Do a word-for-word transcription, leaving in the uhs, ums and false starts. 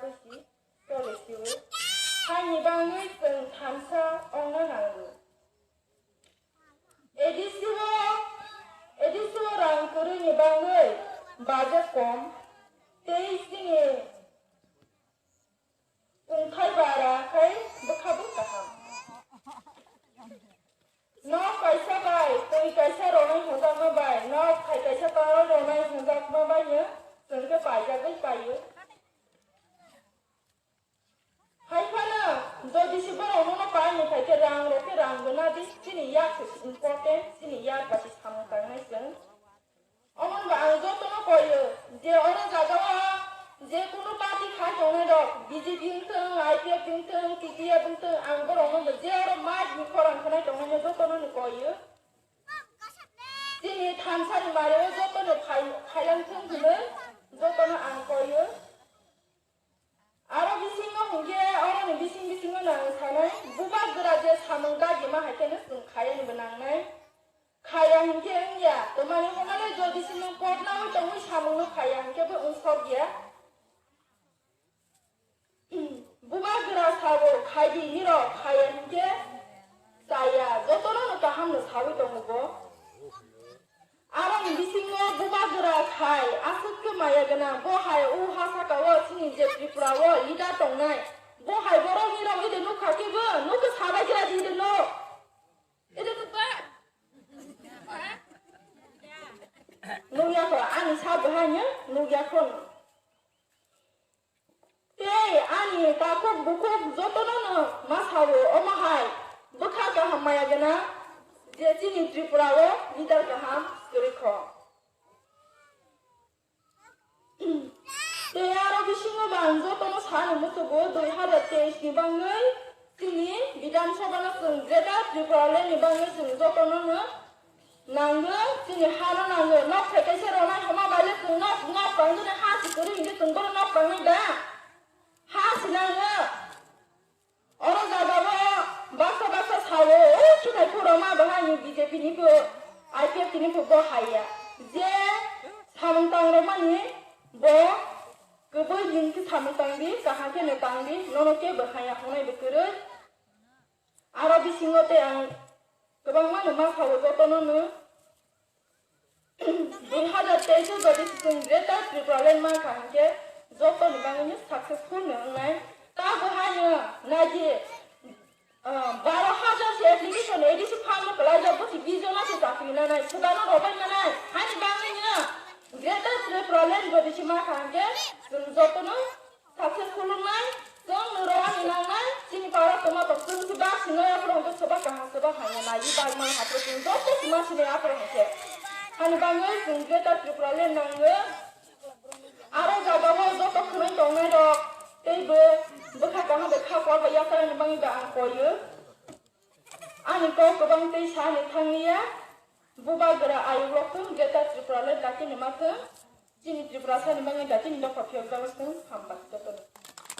Tole siwi. Haini bangwi chwng thansa ongna nango. A D C o, A D C o rang kwrwini bangwi budget kom tei chini wngthai bara khai bwkha bo kaham. Nok kaisa bai twi kaisa ronai hwnjakma bai, nok thai kaisa tanwi ronai hwnjakma bai no chwng khe paijagwi paio. Hai phano, jodi se borok nono pai ni khai khe rang rok khe rang gana di, chini yak se important, chini yak ba se samung tangnai chwng. Omo ba ang jotono koyo, je oro jaga o je kunu party khai tongnai rok, B J P wngthung, I P F wngthung, T T F wngthung, ang borok no je oro mic ni khorang khnai tongnai no jotono no koyo. Chini thansa ni mari o jotono khai, khailang thung hinwi jotono ang koyo. Aro bisingo hinkhe oroni bising bisingo nang sanai, bubagra je samung dagima hai kheno chwng khaya hinwi nangnai. Khaya hinkhe wngya, twmani hwnmale jodi se nwng pot naui tongwi samungno khaya hinkhe bo wngsokya. Bubagra sao khaidi hinwi rok khaya hinkhe chaya, jotono no kaham no saui tongo bo. Aroni bisingo bubagra khai aswk khe maya gwnang, bo hai o ha saka o chini je Tripura o leader tongnai, bo hai borok ni rok ide nukha khe bo nukha sabai gra di ide no. Ide nukha? Nukya kho, ani sa bo hai no nukya kho. Tei ani takhuk bukhuk jotono no ma sao, omo hai bwkha kaham maya gwnang je chini Tripura o leader kaham kwrwi kho. Tei aro bisingo bo ang jotono sani muchugo dui hazar teis ni bangwi chini Bidhan Sabha no chwng Greater Tripura Land ni bangwi chwng jotono no Nango, chini hano nango. Nok phai kaisa rwnai homa baile chwng nok, nok tangduni ha si kwrwi hinkhe chwng bono nok tangnai da? Ha si nango. Oro jaga o baksa baksa sao, o khitai phuro ma bahai ni B J P ni pho, I P F T ni pho bo haiya. Je samung tangrokmani bo kwbwi din khe samung tangdi, kaham khe no tangdi, nono kebo haiya hwnai bo kwrwi. Aro bisingo tei ang kwbangma no ma sao jotono no. Dui hazar teis o jodi chwng Greater Tripura Land mankha hinkhe jotoni bagwino successful no wngnai. Tabo haino naidi, ah, baro hazar se application A D C form no kwlaijak, bwswk bish jona se chakri nanai, swbano robai manai. Haini bagwino Greater Tripura Land jodi se mankha hinkhe chwng jotono Sakhe khulumnai, chwng norok ani nangnai, chini paro tongma tong chwng se bak sinai aphuru hwnkhe soba kaham soba hamya naiwi bagmani haphuru chwng joto sima sinai aphuru hwnkhe. Hani bagwi chwng Greater Tripura Land nango. Aro jagao joto khwnwi tongnai rok teibo bwkha kaham bai kha kor bai yakarani bagwi ba ang koio. Ani kok kwbang tei sa ni thanglia. Bubagra ayuk rok thung Greater Tripura Land lakini ma thung. Chini Tripura sani bagwi da chini dopha phiyok jagwi thung. Hambai jotono.